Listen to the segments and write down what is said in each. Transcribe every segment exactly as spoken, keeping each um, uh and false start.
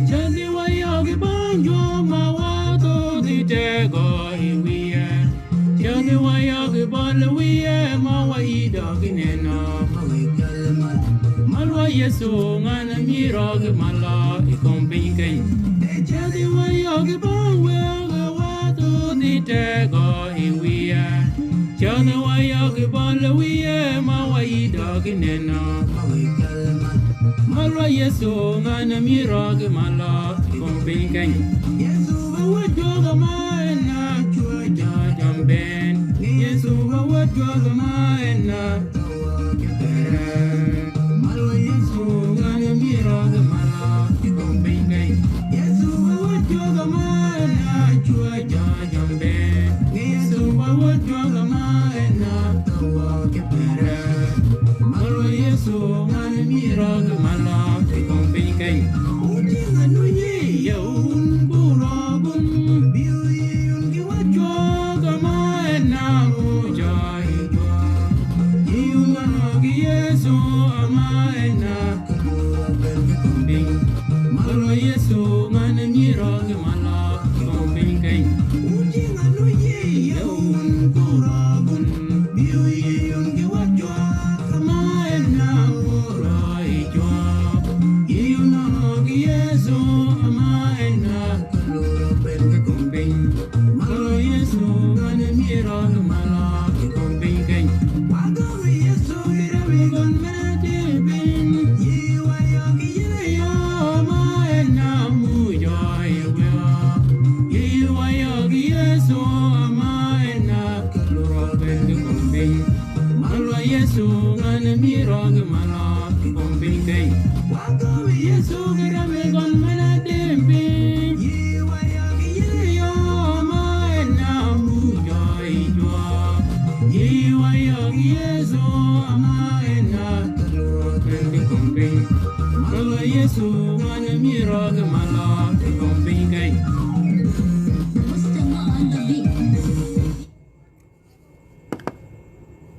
Cädhi wa yøgi bang jwøk ma wa tho dhi tegø yi wiye. Cädhi wa yøgi bøli wiye ma wa yi døgi neno. Mal wa Yesu ngan mi røgi malo yi kom piny keny. Cädhi wa yøgi bang wege wa tho dhi tegø yi wiye. Cädhi wa yøgi bøli wiye ma wa yi døgi neno. Mal wa Yesu ngan mi røgi malo yi kom piny keny. Yesu ba wa jwøk ma en na cwø jajam ben. Yesu ba wa jwøk ma en na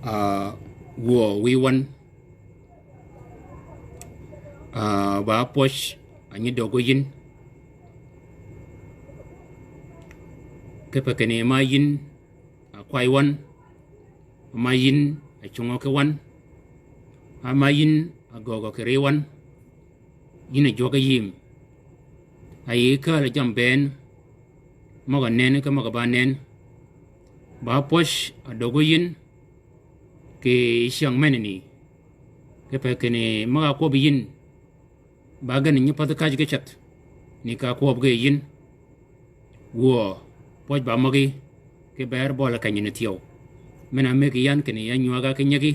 Ah, wuö wiy wøn. Ah, ba pwøj, a nyi döggø yïn. Kipe kinni ma yïn a kway wøn, ma yïn a cungø ki wøn, ma yïn a göögø kì ri wøn, yïn a jwøk yïm. A yï kääl jammì bënn, møg-a nenni ki møg-a ba nenni. Ba pwøj a döggø yïn kì cyäng menani. Kipe kinni møg-a kwøbbi yïn, ba gen nyi pädhi käjji ki ceth ni ka kwøb ge yïn. Wuö, pwøj ba møgí, ki bëër bøli kenyani thyew. Men-a mëggi yan kinni ya nywäg-a ki nyigi.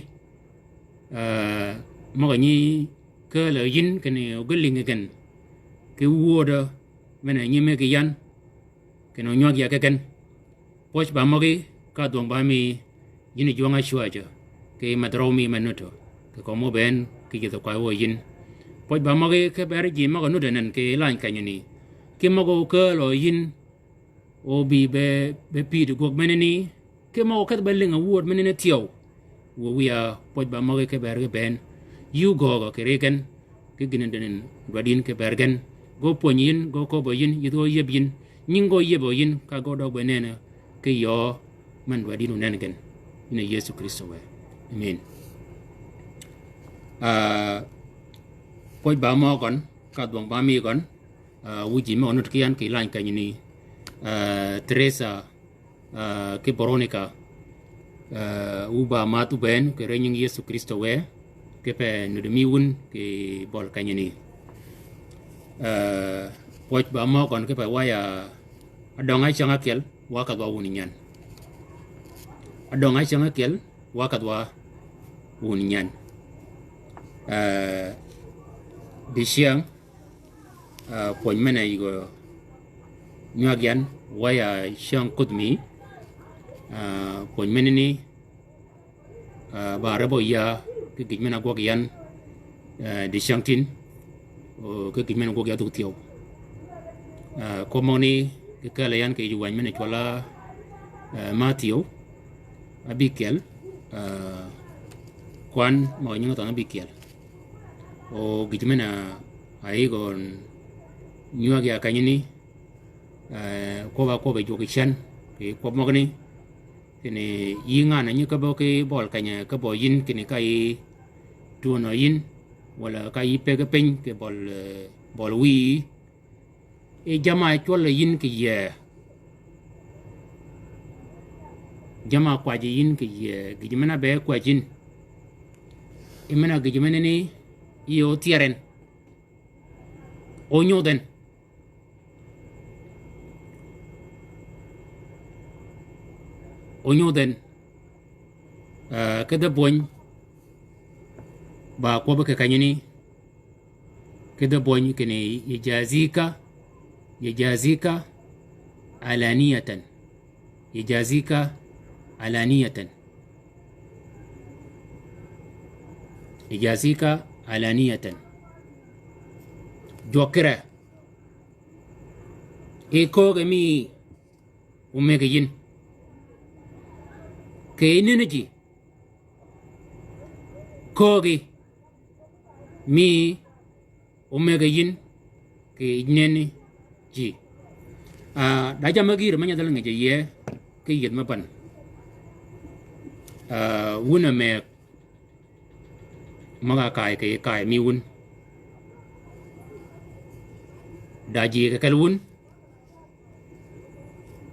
Ee, møg-a nyi kääl-a yïn kinni o ge lïngi gen. Ki wuödø, men-a nyi mëggi yan kinni o nywäg ya ki gen. Pwøj ba møgí, ka dhwøng ba mi yïn jwøng-a cwäjjø, ki medh røw mi me nuddi, ki kømmi bënn ki yïdhi kway wø yïn. Pwøj ba møgí ki bëri ji møg-a nuddi nen ki lany kenyani. Ki møg-a okääl-a yïn, o bï be, be pïddi gwøg menani, ki møg-a okedh be lïng-a wööd menani thyew. Wuö wiya pwøj ba møgí ki bër ki bënn. Yï ogöögø kì ri gen, ki gïn-a døn dwaddi yïn ki bër gen. Ge opwönyi yïn, ge oköbbø yïn, yïdhi oyeb yïn, nyingi ge oyebø yïn, ka ge odøg be nenni ki yöö men dwaddi yïn onen gen. Yïn a Yëso Krïstø wë. Amen. Ah, pwøj ba mø gøn, ka dhwøng ba mi gøn, ah, wu ji mø nut ki yan kì lany kenyani, ah, Teresa, ah, ki Veronica, ah, wu ba math wu bënn kì ri nying Yëso Krïstø wë, kipe nuddi mi wun kì bøl kenyani. Ah, pwøj ba mø gøn kipe waya, adøng-a cäng ákyel, wa kedh wa wun nyan. Adøng-a cäng ákyel, wa kedh wa wun nyan. Ah, dicyäng, ah, pwöny men-a yï gø nywag yan, wa ya cyäng kudh mi, ah, pwöny menani, ah, ba rebø ya, ki gïj men-a gwøg yan, ah, dicyäng tin, o, ki gïj men-a gwøg ya dhuk thyew. Ah, kwøb møgani, ki kääl yan kì yij wäny men-a cwøll-a, ah, Mathiew, ábïkyel, ah, kwan møg-a nyingi thønh ábïkyel. O gïj men-a, a yï gø nywag ya kenyani, eh, kwøbb-a kwøbbi jwøk yi cen, kì kwøb møgani, kinni yï ngan-a nyi käbbø ki bøl keny-a, käbbø yïn kinni ka yï twönø yïn, walà ka yï pëggi piny kì bøl, eh, bøl wïyi. Yi jamm-a cwøllø yïn kì yïëë. Jamm-a kwajji yïn kì yïëë, gïj men-a be kwäjji yïn. Yi men-a gïj menani, yï óthyër en. Ónyodh en. Ónyodh en. Eh, ki dhebwöny, ba kwøbbi kì kenyani, ki dhebwöny kinni يجازيك، يجازيك علانية. يجازيك علانية. يجازيك علانية. Jwøk kire. Yi kööge mi omëggi yïn. Kì yij nenni ji. Köögi mi omëggi yïn kì yij nenni ji. Ah, da jammì gïïr me nyadhal ngej yie ki yïëdh me bän. Ah, wun a mëgg møg-a kaay kì kaay mi wun. Da ji kì kel wun.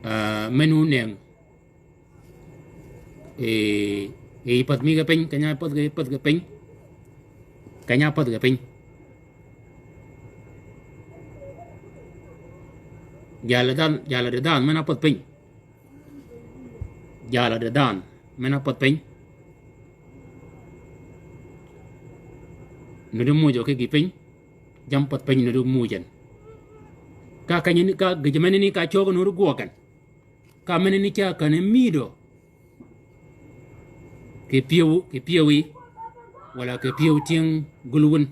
Ah, men wun nëng. Yi, yi pädh mi ge piny, keny-a pädh ge, pädh ge piny. Keny-a pädh ge piny. Jalà dhanhø, jalà di dhanhø men-a pädh piny. Jalà di dhanhø men-a pädh piny. Nuti muuj ki gï piny. Jammì pädh piny nuti muuj en. Ka keny-a ni, ka gïjø menani ka cögø nuti gwøg en. Ka menani ca känni mïdø kì pyëw, kì pyëwí, walà kì pyëw tyëng gul wun.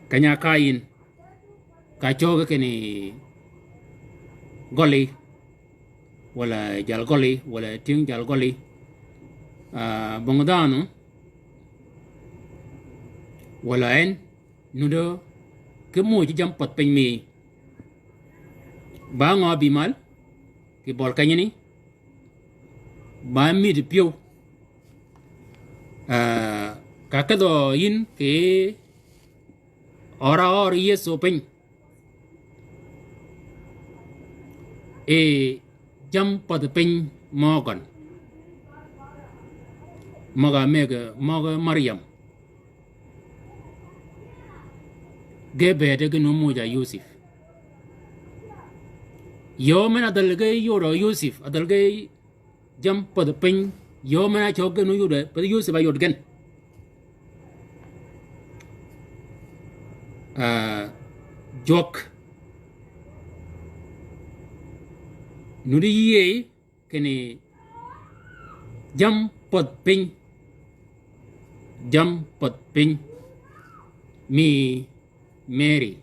Keny-a ka yïn, ka cögø kinni gølí, walà jal gølí, walà tyëng jal gølí. Ah, bong dhanhø, walà en, nuti Ki muuj jam path piny mi. Ba ngø bï mal, kì bøl kenyani. Ba mïddi pyëw. Ah, ka kedhø yïn kì ør-a ør Yëso piny. E jam path piny mø gøn. Møg-a mëgg-a, møg-a Maryam. Ge bëëde ge nu muuj-a Yosep. Yöö men-a dhäl ge yodø Yosep, a dhäl ge jam path piny. Yöö men-a cøg ge nu yodø, path Yosep a yod gen. Ah, jwøk. Nu di yïëy kinni jam path piny. Jam path piny. Mi Mary.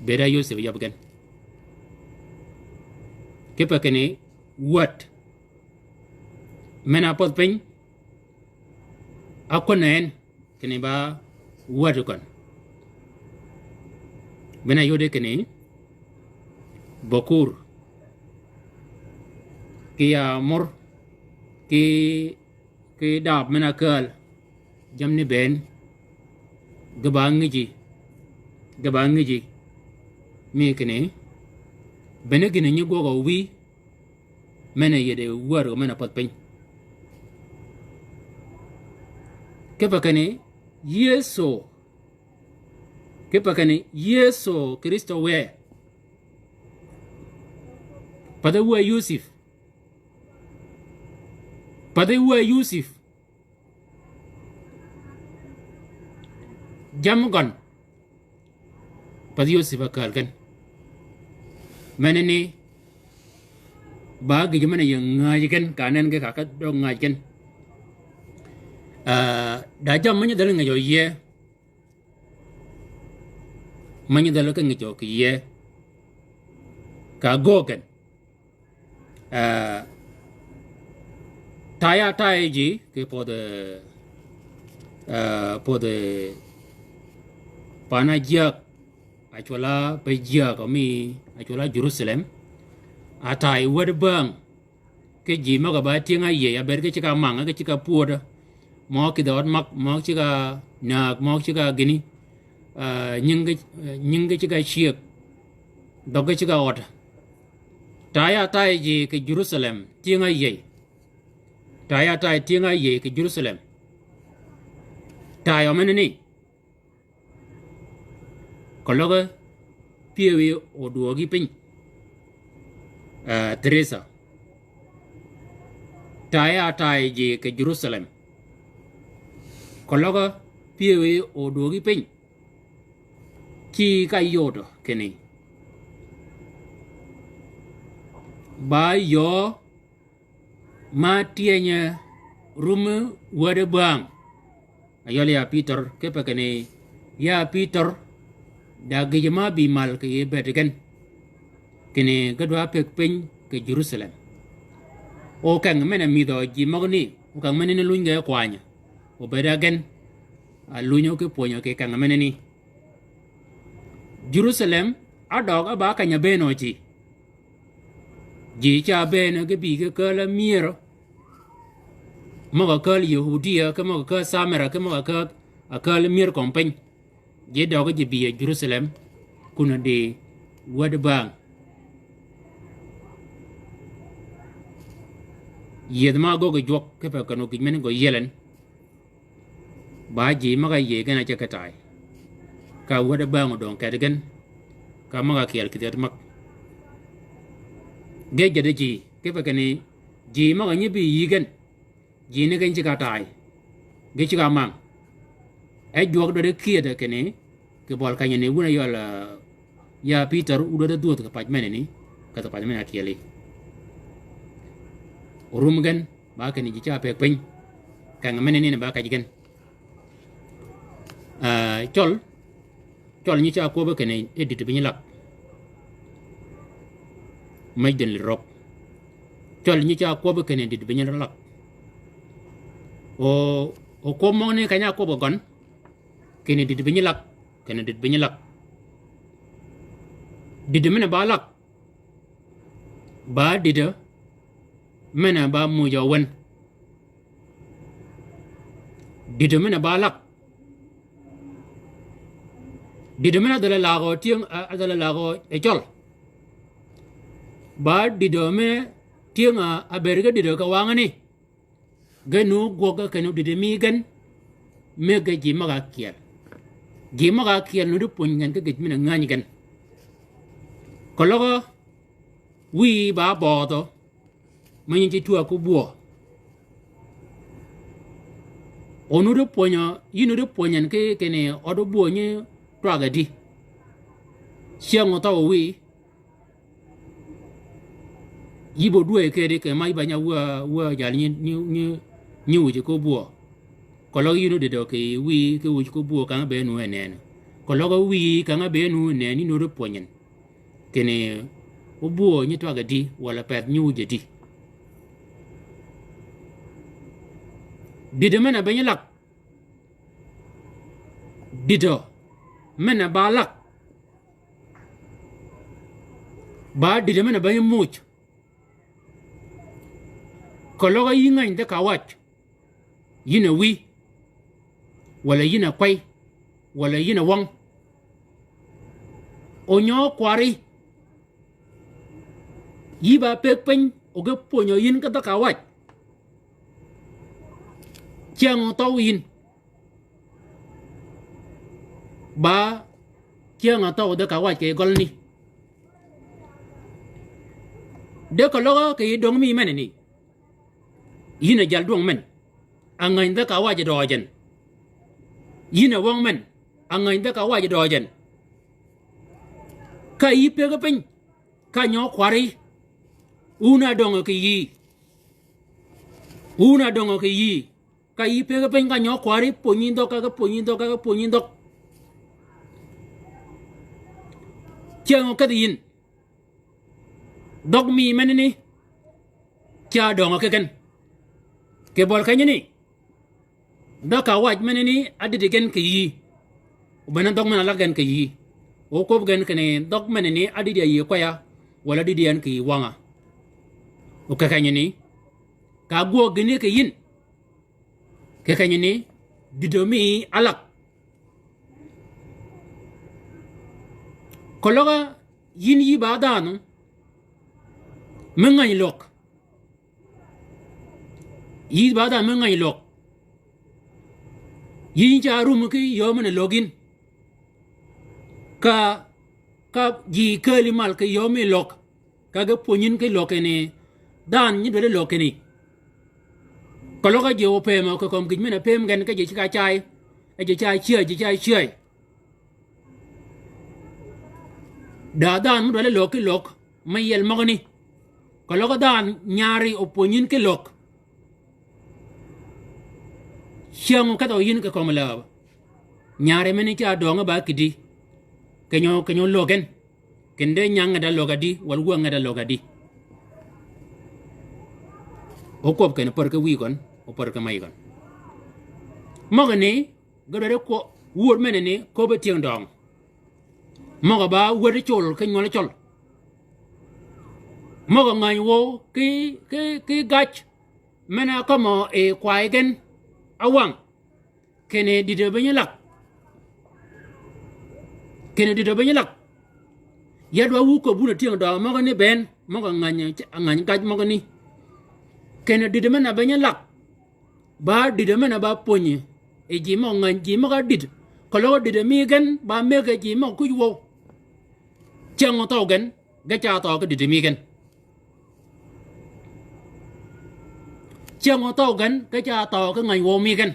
Bëëd-a Yosep yab gen. Kipe kinni wäd. Men-a path piny. Ákwän-a en. Kinni ba wäd køn. Men-a yode kinni bakur. Kì yamur. Kì, kì dab men-a kääl. Jamni bënn. Ge ba ngïjji. Ge ba ngïjji. Mi kinni. Bënn gïn-a nyi gwøg-a wïy. Men-a yïddi wäd gø men-a path piny. Kipe kinni Yëso. Kipe kinni Yëso Krïstø wë. Path wë Yosep. Path wë Yosep. Jam gøn. Path Yosep a kääl gen. Menani ba gïjø men-a yï ngäjji gen, ka nen ge ka ka døg ngäjji gen. Ah, da jam mø nyi dhäl ngäjjø yie. Mø nyi dhäl ke ngäjjø kì yie. Ka göög gen. Ah, taya taya ji kì pödhi, ah, pödhi pan-a jyäg, acwøl-a pe jyäg mi, acwøl-a Jerusalem. A tay wäd bäng, ki ji møg-a ba tyëng-a yïëy, a bëëd ki ceg-a mang, ki ceg-a pwöd. Mø kïdhi ød mag, mø ceg-a näg, mø ceg-a gïni. Ah, nying ki, nying ki ceg-a cyëg. Dhøggi ceg-a ød. Tay atay ji kì Jerusalem, tyëng-a yïëy. Tay atay tyëng-a yïëy kì Jerusalem. Tay ø menani. Keløg pyëwí odwøgi piny. Ah, Teresa. Tay atay ji kì Jerusalem. Keløg pyëwí odwøgi piny. Ci ka yodø kinni. Ba yöö ma tyëny-a rummi wäd bäng. Ayøl ya Pïtør, kipe kinni ya Pïtør, da gïjø ma bï mal kì yï bëëd gen. Kinni ge dwa pëgg piny kì Jerusalem. O keng men-a mïdhø ji møgani, o keng menani lunyi ge kwanyø. O bëëd-a gen, a lunyø ki pwönyø kì keng menani. Jerusalem, ádøg ába keny-a bëën ø ji. Ji ca bëën ge bï ki kääl-a myër. Møg-a kääl Yuhudiya, ki møg-a kääl Samira, ki møg-a kääl, a kääl myër kömi piny. Ji døg ji bï yi Jerusalem, kun-a di wäd bäng. Yïëdh ma göggi jwøk, kipe kenni gïj men gø yielen. Ba ji møg-a yïëy gen a ceg ki tay. Ka wäd bäng odöng keti gen. Ka møg-a kyel kïdhi ød mag. Ge jäddi ji, kipe kinni ji møg-a nyi bï yïëy gen. Ji ni gen ceg-a tay. Ge ceg-a mang. E jwøk dwaddi kyëdø kinni, kì bøl kenyani wun ayøl, ah, ya Pïtør wu dwaddi dhwödh kì pac menani, kì pac men-a kyeli. Orum gen, ba kinni ji ca pëgg piny. Keng menani ni ba kej gen. Ah, cøl, cøl nyi ca kwøbbi kinni e dït bi nyi lak. Mej dhin lïddi røg. Cøl nyi ca kwøbbi kinni dït bi nyi lak. O, o kwøb møgani keny-a kwøbbi gøn. Kinni dït bi nyi lak. Kinni dït bi nyi lak. Dïdø men-a ba lak, ba dïdø men-a ba muuj-a wen. Dïdø men-a ba lak, dïdø men-a dhäl-a lagø tyëng, a, a dhäl-a lagø e cøl. Ba dïdø men-a tyëng-a, a bëëd ki dïdø kì wangani. Gen nu gwøg gen kenni dïdø mi gen, mëggi ji møg-a kyeel. Ji møg-a kyeel nu di pwönyi gen ki gïj men-a ngänyi gen. Keløg wïyi ba bødhø, me nyi ci cwäg ki bwöö. O nu di pwönyø, yïn nu di pwönyi gen ki kinni ød bwöö nyi twag-a dï. Cyäng-a thøw wïyi, yï bo dwäy kedi kì ma yï ba nya wä, wä jal nyi, nyi, nyi, nyi wuj ki bwöö. Keløg yïn nu dïdø kì wïyi ki wuj ki bwöö kang-a be nu eneni. Keløg wïyi kang-a be nu eneni, yïn nu di pwönyi gen kinni o bwöö nyi twag-a dï, walà peth nyi wuj-a dï. Dïdø men-a be nyi lak, dïdø men-a ba lak, ba dïdø men-a ba nyi muuj. Keløg yï ngäny dhäg-a waj, yïn a wïy, walà yïn a kwäy, walà yïn a wøng. O nyø kwari, yï ba pëggi piny, o ge pwönyø yïn ki dhäg-a waj. Cyäng-a thøw yïn, ba cyäng-a thøw dhäg-a waj kì gøl ni. De keløg kì yij döng mi menani, yïn a jaldwøng men, a ngäny dhäg-a waj døøj en. Yïn a wøng men, a ngäny dhäg-a waj døøj en. Ka yï pëggi piny, ka nyø kwari, wun a döngø kì yïí. Wun a döngø kì yïí. Ka yï pëggi piny ka nyø kwari pwönyi dhøg, ka ge pwönyi dhøg, ka ge pwönyi dhøg. Cyäng-a kedhi yïn, dhøg mi menani, ca döngø ki gen. Kì bøl kenyani, dhäg-a waj menani ádïdi gen kì yïí. O bene dhøg men-a lak gen kì yïí. O kwøb gen kinni dhøg menani ádïdi a yï kwaya, walà ádïdi en kì yï wøng-a. O kì kenyani, ka gwøg gïni kì yïn, kì kenyani, dïdø mi álak. Keløg yïn yï ba dhanhø me ngäny løg. Yï ba dhanhø me ngäny løg. Yïn ca rum ki yöö men-a løg yïn. Ka, ka ji kääli mal ki yöö mi løg. Ka ge pwönyi yïn ki løg kinni, dhanhø nyi dwaddi løg kinni. Keløg ji opëmø kì kömi gïj men-a pëmi gen ki ji ceg-a cay, e ji cay cyäy, ji cay cyäy. Da dhanhø mø dwaddi løg ki løg me yiel møgani. Keløg dhanhø nyari opwönyi yïn ki løg. Cyäng-a kedhø yïn kì kömi läbø. Nyari menani ca döngø ba kïdï. Kì nyø, kì nyø løg gen. Kinde nyang nged-a løg adi, wal wuö nged-a løg adi. O kwøb kinni pär ki wïy gøn, o pär ki may gøn. Møgani, ge dwaddi kwø, wööd menani, köbbi tyëng døngø. Møg-a ba wädi col ki nywøl col. Møg-a ngäny wøw ki, ki, ki gaj, men-a kømmø yi kwayi gen, awang. Kinni dïdø be nyi lak. Kinni dïdø be nyi lak. Ya dwa wu köbbi wun a tyëng døngø møgani bënn, møg-a ngäny, ngäny gaj møgani. Kinni dïdø men-a be nyi lak. Ba dïdø men-a ba pwönyi. Yi ji møg-a ngäny, ji møg-a dïd. Keløg dïdø mi gen, ba mëggi ji møg-a kuj wøw. Cyäng-a thøw gen, ge ca thøw ki dïdø mi gen. Cyäng-a thøw gen, ge ca thøw ki ngäny wøw mi gen.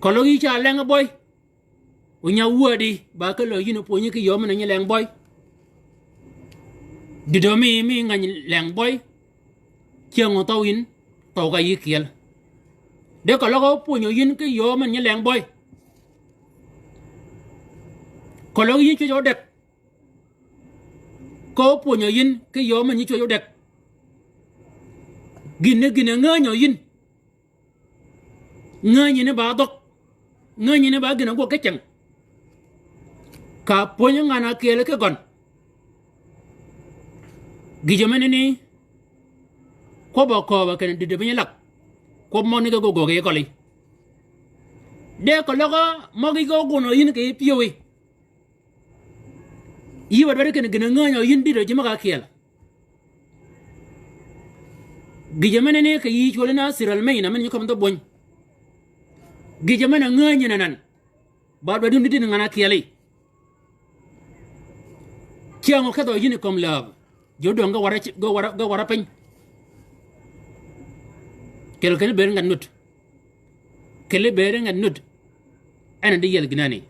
Keløg yï ca leng bøy. O nya wuö di, ba keløg yïn pwönyi ki yöö men-a nyi leng bøy. Dïdø mi, mi ngäny leng bøy. Cyäng-a thøw yïn, thøw ka yï kyeel. De keløg pwönyø yïn ki yöö men-a nyi leng bøy. Keløg yïn cwäj odeg. Ka opwönyø yïn ki yöö men-a nyi cwäj odeg. Gïn-a, gïn-a ngänyø yïn. Ngänyi ni ba dhøg. Ngänyi ni ba gïn-a gwøg ki ceng. Ka pwönyi ngan-a kyeel ki gøn. Gïjø menani, kwøbb-a kööbø kinni dïdø mi nyi lak, kwøb møgani ge gø göögi yi gøli. De keløg møgí ge ógunø yïn kì yij pyëwí. Yï ba dwaddi kinni gïn-a ngänyi yïn dïdø ji møg-a kyeel. Gïjø menani kì yï cwøl ni Asir Almeyna men nyi kømmi dhø bwöny. Gïjø men-a ngänyi nanan. Ba dwaddi wun dïdïn ngan-a kyeli. Cyäng okedhø yïn yi kömi läb. Ji ódöng ge war, ge war, ge war piny. Kelli kinni bëëd nget nud. Kelli bëëd nget nud. En a di yiel gïnani.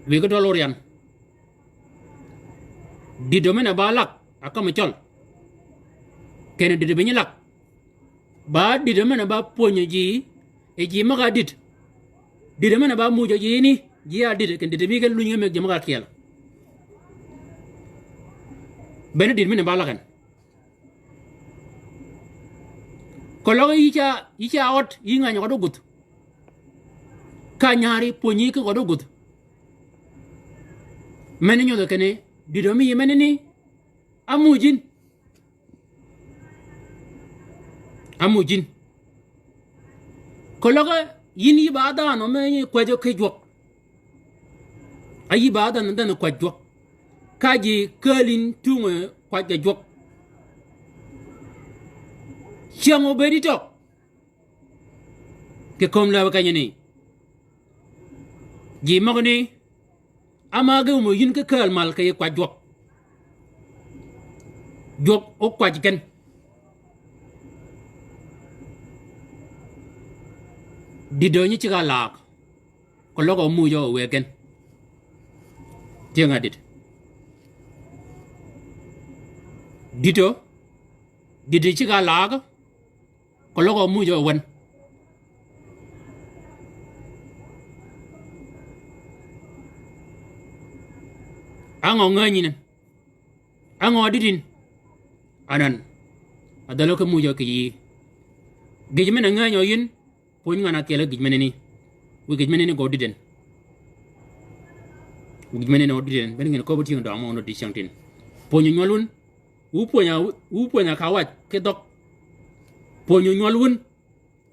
Wiy ge døl oryan. Dïdø men-a ba lak, a kømmi cøl. Kinni dïdø bi nyi lak. Ba dïdø men-a ba pwönyø ji, yi ji møg-a dïd. Dïdø men-a ba mujø ji ni, ji a dïd, kinni dïdø mi ge luny ge mëggi ji møg-a kyeel. Bene dïd men-a ba lak en. Keløg yï ca, yï ca ød, yï ngäny køddi ógudh. Ka nyari pwönyi ki køddi ógudh. Men nyodhø kinni, dïdø mi yi menani, ámuj yïn. Ámuj yïn. Keløg yïn yï ba dhanhø me kwäjjø ki jwøk. Áyï ba dhanhø, dhanhø kwäj jwøk. Ka ji kääl yïn tungø kwäj ge jwøk. Cyäng obëëd yi tøg. Kì kömi läb kenyani. Ji møgani, áma ge ómø yïn ki kääl mal kì yij kwäj jwøk. Jwøk ókwäj gen. Dïdø nyi ceg-a laag. Keløg ómujø wëggi gen. Tyëng-a dïd. Dïdø, dïdø ceg-a laag. Keløg ómujø wën. Á ngø ngänyi nen? Á ngø dïdïn? Anan. A dhälø ki mujø kì yïí. Gïj men-a ngänyi yïn, pwöny ngan-a kyel gïj menani. Wiy gïj menani gø dïd en. Wiy gïj menani gø dïd en. Bene gïn-a köbbi tyëng døng mø wun di cyängtïn. Pwönyø nywøl wun. Wu pwöny-a, wu pwöny-a ka wac ki dhøg. Pwönyø nywøl wun.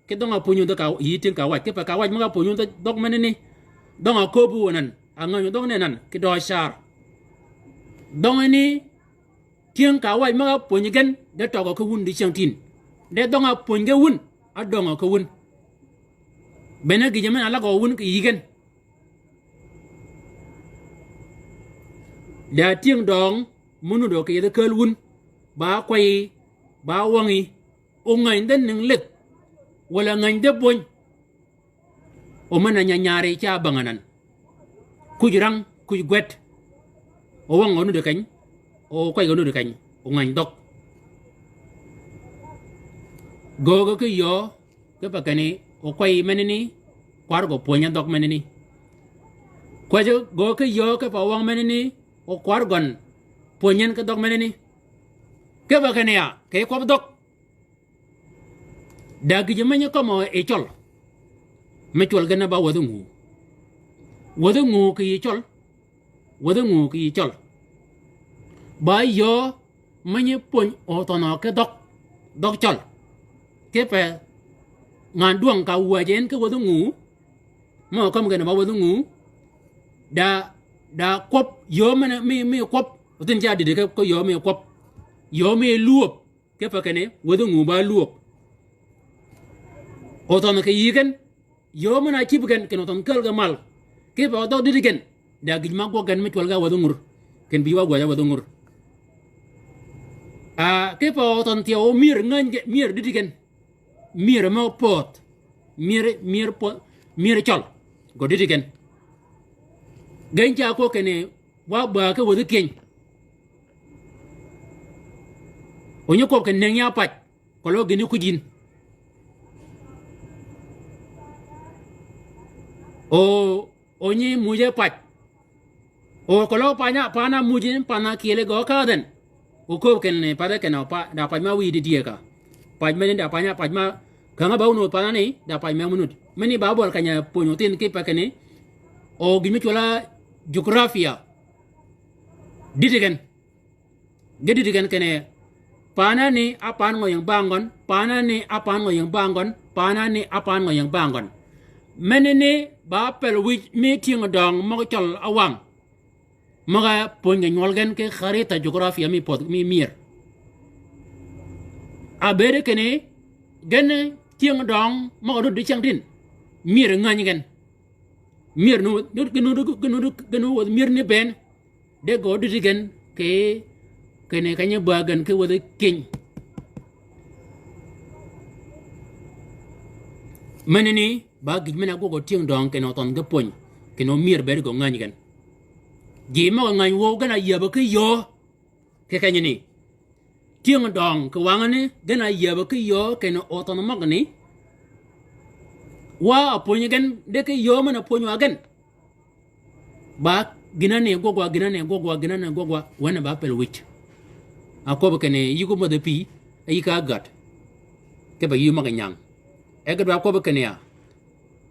Ki dhøng-a pwönyø dhø ka yï tyëng ka wac. Kipe ka wac møg-a pwönyø dhø, dhøg menani. Dhøng-a köbbi wun anan. A ngänyi dhøgani anan. Ki døøj car. Dhøngani tyëng ka wac møg-a pwönyi gen, de tøgø ki wun di cyängtïn. De dhøng-a pwönyi gen wun, ádöngø ki wun. Bene gïjø men-a lägø wun kì yï gen. Da tyëng døng, mø nudø kì yethi kääl wun, ba kwäyi, ba wøngi, o ngäny dhe nïng lith, walà ngäny dhe bwöny. O men-a nyanyari ca bäng anan. Kuj rang, kuj gwed. O wøng gø nuddi keny, o kwäj gø nuddi keny, o ngäny dhøg. Göögø ki yöö, kipe kinni, o kwäyi menani, kwar gø pwönyi dhøg menani. Kwäjjø göögø ki yöö, kipe wøng menani, o kwar gøn pwönyi en ki dhøg menani. Kipe kinni ya, kì kwøb dhøg. Da gïjø me nyi kømmø yi cøl. Me cwøl gen ba wäthi nguu. Wäthi nguu kì yï cøl. Wäthi nguu kì yï cøl. Ba yöö me nyi pwöny othønhø ki dhøg, dhøg cøl. Kipe ngan dwøng ka wäjji en ki wäthi nguu. Me kømmi gen ba wäthi nguu. Da, da kwøb, yöö men-a, mi, mi kwøb. Othïn ca dïddi ki, ki yöö mi kwøb. Yöö mi lwöb. Kipe kinni, wäthi nguu ba lwöb. Othønh kì yï gen, yöö men-a cïb gen, kinni othønh kääl ge mal. Kipe odhøg dïddi gen, da gïj ma gwøg gen me cwøl ge wäthi ngur. Kinni bï wa gwäjj-a wäthi ngur. A, kipe othønh thyew o myër ngäny ge, myër dïddi gen. Myër me opödh. Myër, myër pö-, myër cøl. Gø dïddi gen. Gen ca kwøb kinni, wa bäà ki wäthi kyëny. O nyi kwøb kinni nëngi ya pac, keløg gïn-a kuj yïn. O, o nyi muje pac. O keløg pany-a, pan-a muje, pan-a kyeli gø kädh en. O kööb kinni path kinni pa, da pac ma wïyi di dyëka. Pac meni da pany-a, pac ma, käng-a ba wun oth path-a ni, da pac ma wun oth. Meni ba bøl keny-a pwönyi othïn kipe kinni. O gïn me cwøl-a geography-a. Dïdï gen. Ge dïdï gen kinni, paana ni ápan ngø ying bangøn, paana ni ápan ngø ying bangøn, paana ni ápan ngø ying bangøn. Meni ni ba pel wïj mi tyëng døng møg cøl áwang. Møg-a pwönyi nywøl gen ki kharita jugrafia mi pödh mi myër. A bëëd kinni, gen tyëng døng møg-a dud di cyängtïn. Myër ngäny gen. Myër nu, nu, nu, nu, nu, nu, nu, myër ni bënn. De gø dïdï gen ki, kinni keny-a bäg gen ki wäthi kiny. Meni ni, ba gïj men-a gwøg tyëng døng kinni othønh ge pwöny, kinni omyër bëëd gø ngäny gen. Ji møg-a ngäny wøw gen a yäbø ki yöö, ki keny ni. Tyëng døng ki wangani, gen a yäbø ki yöö kinni othønh møgani. Wa a pwönyi gen, de ki yöö men-a pwönyi wa gen. Ba gïn-a ni gwøg wa, gïn-a ni gwøg wa, gïn-a ni gwøg wa, wen-a ba pel wïj. A kwøbbi kinni yï ko mädhi pï, a yï ka gäd. Kipe yï møg-a nyang. E ge dwa kwøbbi kinni ya.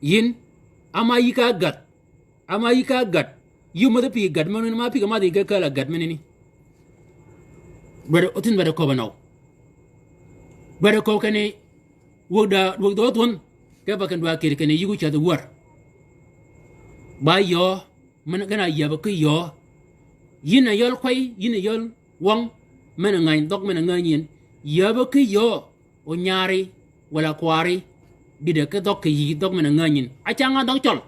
Yïn, ama yï ka gäd. Ama yï ka gäd. Yï mädhi pï gäd, men ma pï ka madhi ge kääl-a gäd meni ni. Dwaddi, othin dwaddi köbbi nøw. Dwaddi köbbi kinni, wäg da, wäg dhoodh wun, ke ba ken dwa kiri kinni yï ko cädhi wär. Ba yöö, men gen a yäbø ki yöö. Yïn a yöl kwäy, yïn a yöl wøng, men-a ngäny, dhøg men-a ngäny yïn. Yäbø ki yöö, onyari, walà kwari, dïde ki dhøg kì yï dhøg men-a ngäny yïn. Ácäng-a dhøg cøl.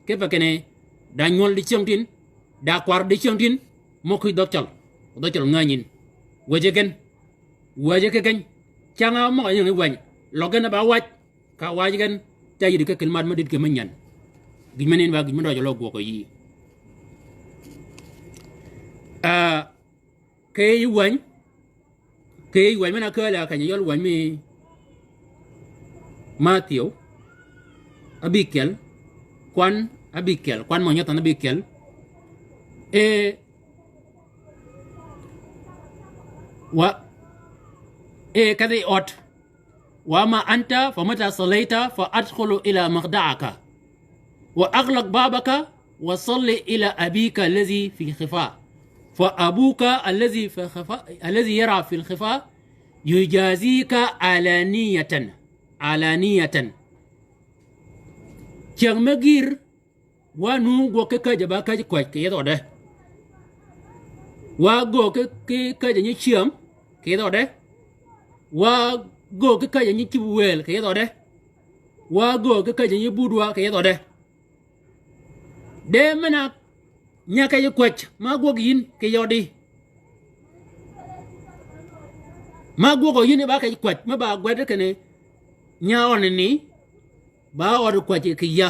Kipe kinni, da nywøl di cyängtïn, da kwar di cyängtïn, mø ki dhøg cøl. Dhøg cøl ngäny yïn. Wäjji gen. Wäjji ki keny. Cäng-a møg-a ying ni wäny. Løg gen a ba wac. Ka wac gen. Ca yïddi ki kilmat me dïd ki me nyän. Gïj meni ni ba gïj me døøj løg gwøg yï. Ah, kì yij wäny. Kì yij wäny men-a kääl-a keny-a yøl wäny mi Mathiu. Abikyel. Kwan abikyel. Kwan mø nyøthøn abikyel. E, wa, e, kedhi ød. وأما أنت فمتى صليت فادخل إلى مخدعك وأغلق بابك وصل إلى أبيك الذي في الخفاء فأبوك الذي في الخفاء، الذي يرى في الخفاء يجازيك علانية، علانية. Cyäng me gïr, wa nuu gwøg ki käjj-a ba käjji kwäj kì yeth øde. Wa göög ki, ki käjj-a nyi cyäm kì yeth øde. Wa göög ki käjj-a nyi cïb wëël kì yeth øde. Wa göög ki käjj-a nyi budwa kì yeth øde. De men-a nya käjji kwäj ma gwøg yïn kì yødi. Ma gwøgø yïn ba käjji kwäj, me ba gwed kinni nya øni ni, ba ød kwäj kì ya.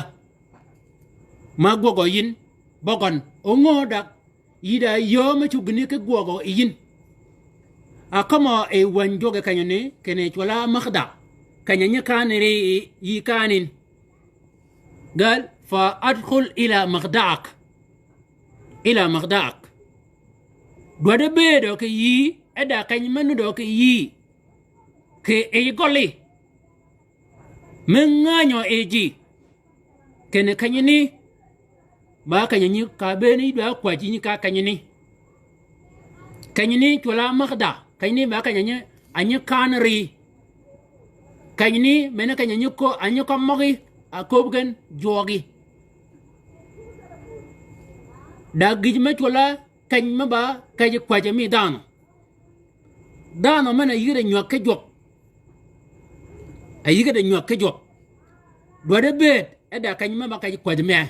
Ma gwøgø yïn, bøgøn, o ngö dak, yï da yöö me cuggi ni ki gwøgø yi yïn. A kømmø yi wäny jwøk yi kenyani, kinni cwøll-a مخدع. Keny-a nyi kaani ri yi, yi kaanin. قال: فادخل إلى مخدعك. إلى مخدعك. Dwaddi bëëdø kì yïí, e da keny me nudø kì yïí. Kì yij gølli. Me ngänyø yi ji. Kinni kenyani, ba keny-a nyi ka bëëni dwa kwäjji nyi ka kenyani. Kenyani cwøll-a مخدع, kenyani ba keny-a nyi, a nyi kaan ri. Kenyani, men-a keny-a nyi ko, a nyi ko møgí, a kööb gen jwøøgi. Da gïj me cwøll-a keny me ba käjji kwäjji mi dhanhø. Dhanhø men-a yïgø di nywäg ki jwøk. A yïgø di nywäg ki jwøk. Dwaddi bëëd, e da keny me ba käjji kwäjji mee.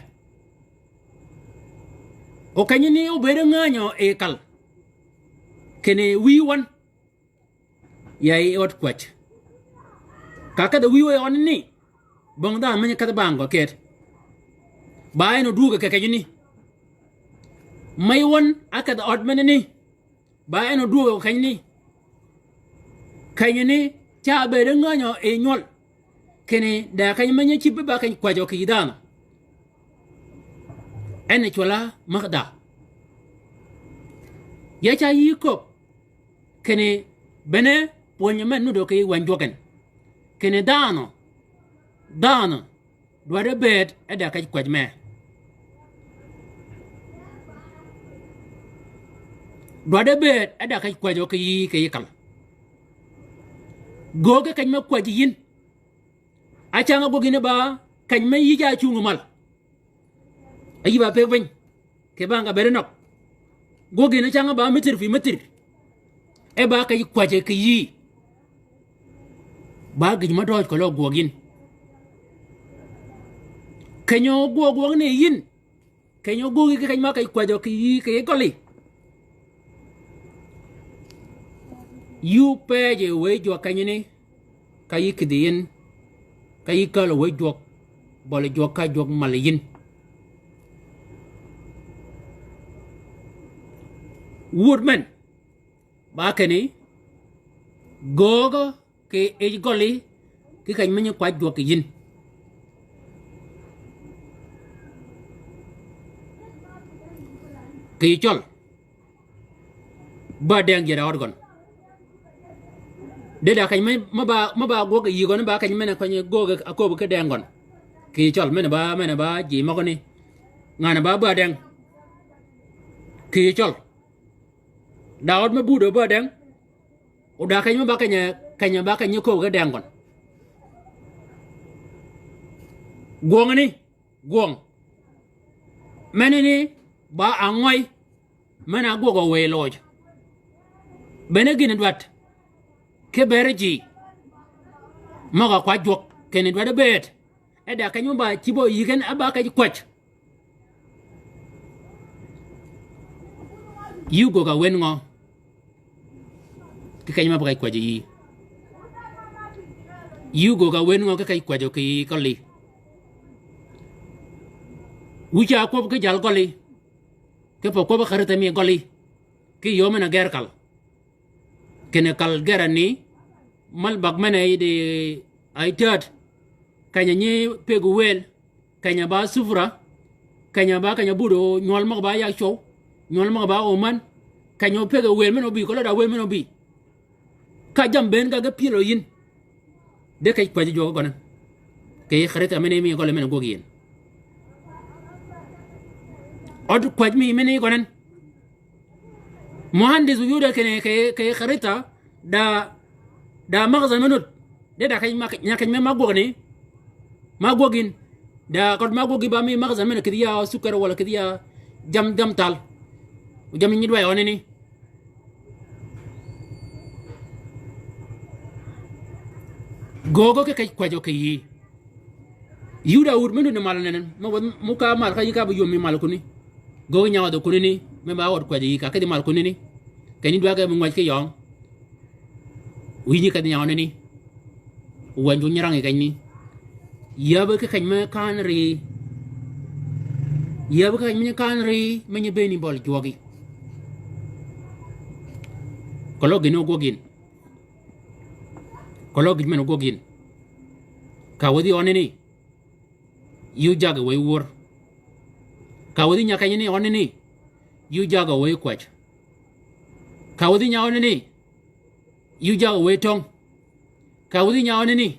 O kenyani obëëd ngänyø yi kal. Kinni wïy wøn. Ya yi ød kwäj. Ka kedhi wïy wø yi ød ni. Bong dhanhø men-a kedhi bang gø ket. Ba en odwöög kì kenyani. Mey wøn a kedhi ød men-a ni. Ba en odwöög kenyani. Kenyani ca bëëd ngänyø yi nywøl. Kinni da keny me nyi cïb ba keny kwäjjø kì yï dhanhø. En cwøll-a مخدع. Ya ca yï köbb. Kinni bene pwönyi men nudø kì wäny jwøk en. Kinni dhanhø. Dhanhø. Dwaddi bëëd e da käjji kwäj mee. Dwaddi bëëd, e da keny kwäjjø kì yïí kì yij kal. Göög ki keny me kwäjji yïn. Acäng-a gwøg yïn ba keny me yïj a cungi mal. A yï ba pëggi piny. Kì bang ka bëëd nøg. Gwøg yïn acäng-a ba mïtïr pï mïtïr. E ba keny kwäjji kì yïí. Ba gïj me døøj keløg gwøg yïn. Keny-a gwøg gwøg ni yïn. Keny-a gwøg yï ki keny ma keny kwäjjø kì yïí kì yij gølli. Yï ópëëjø wëy jwøk kenyani, ka yï kïdhi yïn, ka yï kälø wëy jwøk, bøli jwøk ka jwøk malli yïn. Wud men, ba kinni, göögø kì yij gølli, ki keny me nyi kwäj jwøk kì yïn. Kì yij cøl. Ba deng jyed a ød gøn. De da keny me, me ba, me ba gwøg kì yïí gøn, ba keny men-a keny göög a kööb ki deng gøn. Kì yij cøl, men-a ba, men-a ba ji møgani. Ngan-a ba ba deng. Kì yij cøl. Da ød me budø ba deng. O da keny me ba keny-a, keny-a ba keny-a kööb ki deng gøn. Gwøng ni, gwøng. Menani ba angøy, men-a gwøgø wëy loj. Bene gïn dwaddi, ki bëëd ji, møg-a kwäj jwøk, kinni dwaddi bëëd. E da keny me ba cïb-a yï gen, e ba keny kwäj. Yï ógöög-a wën ngø? Ki keny ma ba keny kwäjji yïí. Yï ógöög-a wën ngø ki keny kwäjjø kì yïí gølli? Wïj a kwøb ki jal gølli. Kipe kwøb karitha mi gølli. Ki yöö men-a gër kal. Kinni kal gër ani, mal bag men-a yï di ay tääd. Keny-a nyi pëggi wël. Keny-a ba sufra, keny-a ba keny-a budø, nywøl møg-a ba yag cwøw, nywøl møg-a ba omen, keny-a opëggi wël men-a óbï, keløg da wël men-a óbï. Ka jammì bënn ka ge pyëlø yïn. De keny kwäjji jwøk gøn en. Kì yij karitha men-a mi gølli men-a gwøg yïn. Ød kwäj mi men-a gøn en. Muhandis wu yud-a kinni kì, kì karitha, da, da magazan me nud. De da keny ma, nya keny me ma gwøg ni. Ma gwøg yïn. Da kød ma gwøg yï ba mi magazan men kïdhi ya sukar walà kïdhi ya jam, jam thal. Jam nyi dway øneni. Göögø ki keny kwäjjø kì yïí. Yud-a wud me nud ni mal nenen, me wødh mu ka mal ka yï ka bi yöm mi mal kunni. Göög nyawadh kunani, me ba ød kwäjji yïí ka kïdhi mal kunani. Keny ni dwag-a mi ngwäj ki yøng. Wïnyi kedhi nyawanani. Wänyi nyirangi kenyni. Yäbø ki keny me kan ri. Yäbø ki keny me nyi kan ri, me nyi bënni bøl jwøgi. Keløg gïn-a ógwøg yïn. Keløg gïj men-a ógwøg yïn. Ka wädhi øneni. Yï ójagø wëy wör. Ka wädhi nya kenyani øneni. Yï ójagø wëy kwäj. Ka wädhi nya øneni. Yï ójagø wëy töng. Ka wädhi nya øneni.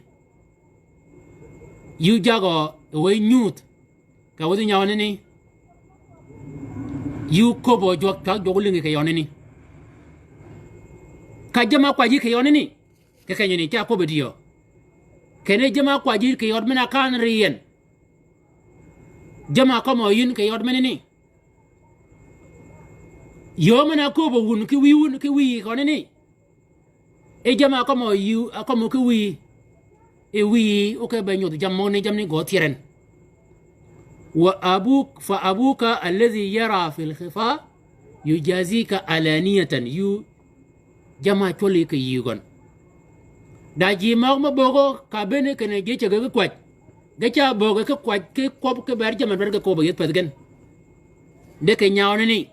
Yï ójagø wëy nyuudh. Ka wädhi nya øneni. Yï óköbbø jwøk, cwag jwøk ólïngi kì yø øneni. Ka jamm-a kwäjji kì yø øneni. Kì kenyani, ca köbbi dïyø. Kinni jamm-a kwäjji kì yød men-a kan ri yi en. Jamm-a kømmø yïn kì yød menani. Yöö men-a kööbø wun ki wïy wun ki wïyi kønani. E jamm-a kømmø yï, a kømmø ki wïyi. E wïyi, oke be nyodh jammì møgani jammì ni gø thyeer en. Wa abuk, fa abuka alladhi yara fil khifa yujazika alaniyatan. Yï jamm-a cwølli kì yï gøn. Da ji møg me bögø ka bënni kinni ji cäggi ki kwäj. Ge ca böggi ki kwäj ki kwøb ki ber jamm-a dwaddi ki kööbø yï pädhi gen. De kì nya ønani.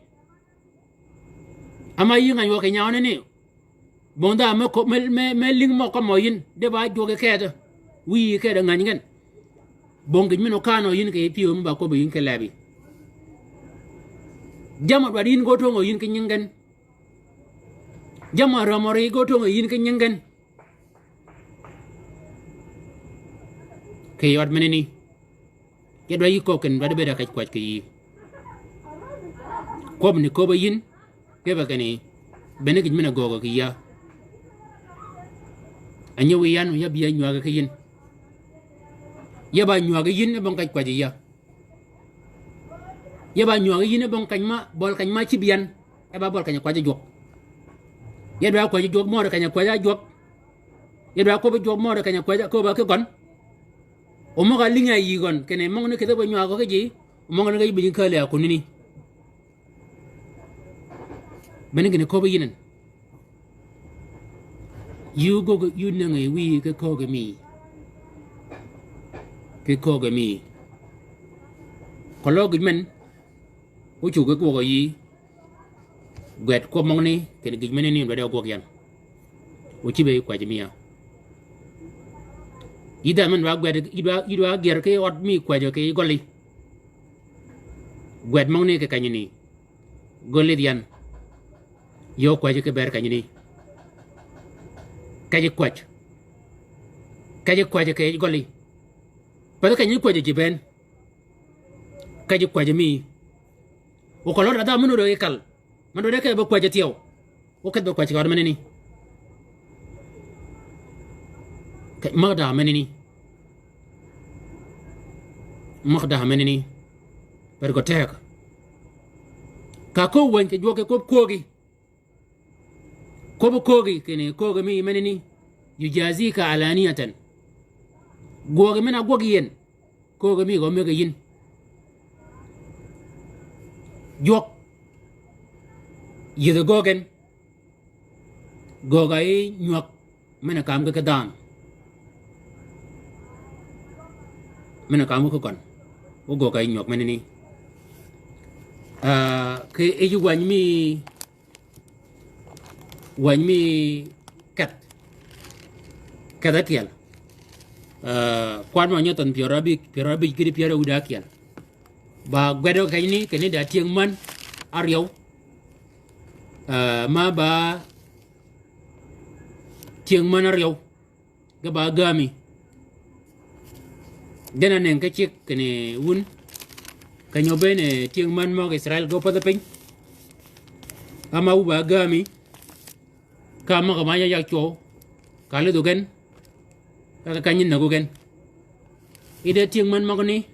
Ama yï ngäny wø kì nya ønani. Bong dha me ko-, me, me, me lïng mø kømmø yïn. De ba jwøggi keth. Wïyi keth ngäny gen. Bong gïj men-a okanø yïn kì pyëw me ba köbbi yïn ki lebi. Jamm-a dwaddi yïn gø töngø yïn ki nyingi gen. Jamm-a rämø ri gø töngø yïn ki nyingi gen. Kì yød menani. Ki dwaddi yï kööb kinni dwaddi bëëd a keny kwäj kì yï. Kwøb ni köbb-a yïn, kipe kinni, Bene gïj men-a göögø kì yïa. Anyëw yi yan, ya bï ya nywäge ki yïn. Ya ba nywäge yïn, e bong kaj kwäjji yïa. Ya ba nywäge yïn, e bong kaj ma, bøl kaj ma cïb yan, e ba bøl keny-a kwäjji jwøk. Ya dwa kwäjji jwøk møde keny-a kwäjji jwøk. Ya dwa kwøbbi jwøk møde keny-a kwäjji, köbb-a ki gøn. O møg-a lïngi a yï gøn, kinni møgani kì yij be nywäg gø ki ji, o møgani ge yï bï jing kääl yi a kunani. Bene gïn-a köbbi yïn en. Yï gøggi, yï nëngi wïyi ki köögi mi. Ki köögi mi. Keløg gïj men, ócuggi gwøg yi, gwed kwøb møgani, kinni gïj menani dwaddi a gwøg yan. O cïbe yi kwäjji mi ya. Yï dhanhø men dwa gwed, yï dwa, yï dwa gyer ki ød mi kwäjjø ki gølli. Gwed møgani kì kenyani. Gø lidh yan. Yöö kwäjji ki ber kenyani. Kejji kwäj. Kejji kwäjji kì yij gølli. Pädhi kenyani kwäjji ji bënn. Kejji kwäjji mi. O keløg da dha men ódø yi kal. Men dwaddi ke be kwäjji thyew. O kedh be kwäjji kì ød menani. Ke, møg-a dahø menani. Møg-a dahø menani. Pär gø teg. Ka kööb wänyi kì jwøk ki kwøb köögi. Kwøb köögi, kinni köögi mi menani. Yujazika alaniyatan. Gwøg men-a gwøg yi en. Köögi mi gø mëggi yïn. Jwøk. Yïdhi göög gen. Göög-a yi nywäg men-a kam ki ki dhanhø. Men-a kam ki ki gøn. O göög-a yi nywäg menani. Ah, ki yij wänyi mi Wänyi mi kedh. Kedh ákyel. Eh, kwan mø nyø thønh pyär abij, pyär abij gïti pyär awïj ákyel. Ba gwedø kenyni, kinni da tyëng män áryew. Eh, ma ba tyëng män áryew. Ge ba gäämi. Gen a nëngi ki cigg kinni wun. Keny-a óbëën tyëng män møg Israil ge ópädhi piny. Ama wu ba gäämi. Ka møg-a ma ya yak cwøw. Ka lidhu gen. Ka, ka keny-a näggu gen. Yi de tyëng män møgani.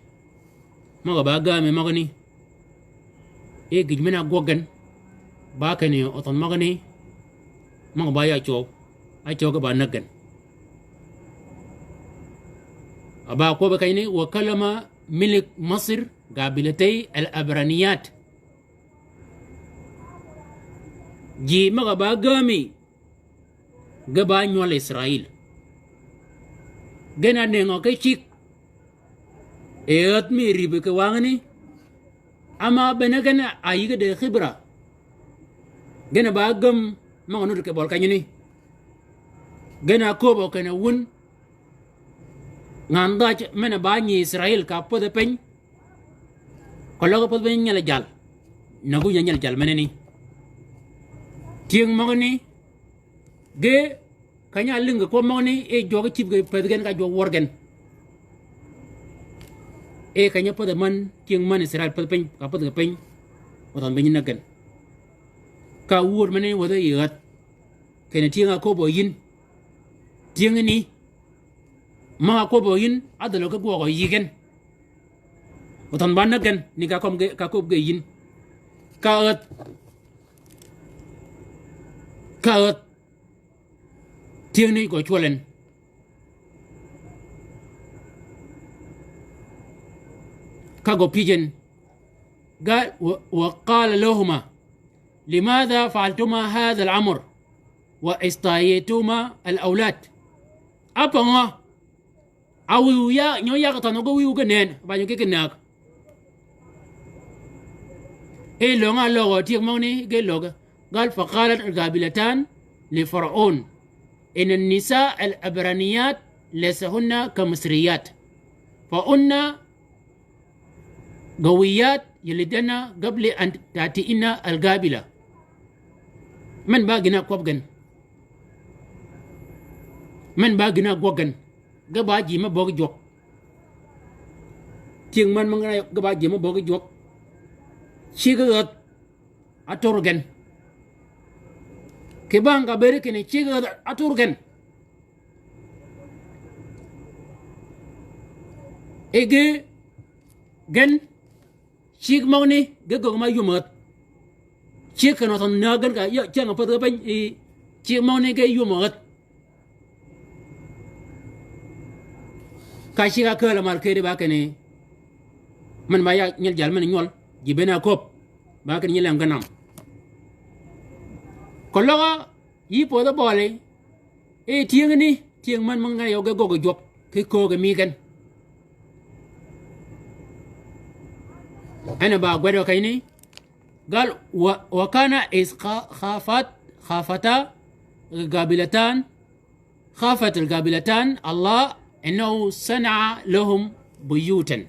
Møg-a ba gäämi møgani. E gïj men-a ágwøg gen. Ba kinni othønh møgani. Møg-a ba ya ácwøw. Ácwøw ge ba näg gen. A ba kwøbbi kenyni, wa kallama malik Masir qabilatay al-Ibraniyat. Ji møg-a ba gäämi. Ge ba nywøl Israil. Gen a nëngø ki cigg. E ädh mi rïbbi kì wangani. Ama bene gen a yïge de khibra. Gen a ba gäm møg-a nuti kì bøl kenyni. Gen a köbbø kinni wun. Ngan dhaj men-a ba nyi Israil ka pädhi piny. Keløg pädhi piny nyel jal. Näggu nyi nyel jal menani. Tyëng møgani. Ge keny-a álïng kì kwøb møgani, e jwøk cïb kì pädhi gen ka jwøk wør gen. E keny-a pädhi män, tyëng män Israil pädhi piny, ka pädhi kì piny. Othønh be nyi näg gen. Ka wur menani wädhi yi ädh. Kinni tyëng-a köbbø yïn. Tyëngani. Møg-a kwøbbø yïn, ádhälø ki gwøgø yï gen. Othønh ba näg gen, ni ka köbbi ge, ka köbbi ge yïn. Ka ädh. Ka ädh. Tyëngni gø cwøl en. Ka gø pïj en. Ga-, wa, wa qala lahuma, limadha fa'altuma hadha al-amr, wa istahaytuma al-awlad. Ápøngø. A wïw ya, nyø ya kì thønh ge wïw ge nënn, ba nyø ge kì näg. E löng-a álögø tyëng møgani ge lög. Gal faqalat al-qabilatan li Fir'aun, inna an-nisa al-ibraniyat laysahunna kal-misriyat. Fahunna gawiyat yalidna qabla an ta'tiyana al-qabila. Men ba gïn-a kwøb gen. Men ba gïn-a gwøg gen. Ge ba ji me böggi jwøk. Tyëng män mø gen ge ba ji me böggi jwøk. Ciggi ädh. Atör gen. Kì bang ka bëëd kinni cigg áthur gen. E ge gen cigg møgani ge göggi ma yum ädh. Cigg ken-a thønh näg gen ka ya, cäng-a pädh ge piny, i cigg møgani ge yum ädh. Ka cigg-a kääl-a mal kedi ba kinni, men ba ya nyel jal men nywøl, ji bënn-a köbb, ba kinni nyi leng gen nam. Keløg-a yï pödhi bøli, e tyëngani, tyëng män mø ngan yø ge göggi jwøk, ki köögi mi gen. En a ba gwed kenyi ni, gal wa, wa kana iz kha-, khafat, khafata, qabilatan, khafat al-qabilatan, Allah, innahu sana'a lahum buyutan.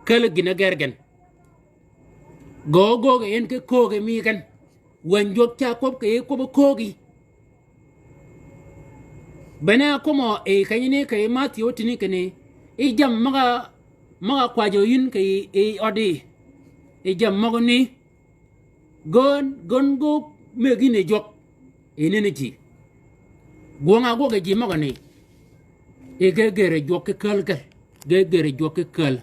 Källi gïn-a ger gen. Gø göögi en ki köögi mi gen. Wänyi jwøk ca kwøb kì yij kwøbbi köögi. Bene ákwømmø yi kenyi ni kì yij Mathio tïni kinni, yij jammì møg-a, møg-a kwajjø yïn kì yij ødi. Yij jammì møgani, gøn, gøn gø mëggi ni jwøk. Yi nënni ji. Gwøng-a ágwøg yi ji møgani. Yi ge gërri jwøk ki käl ge. Ge gërri jwøk ki käl.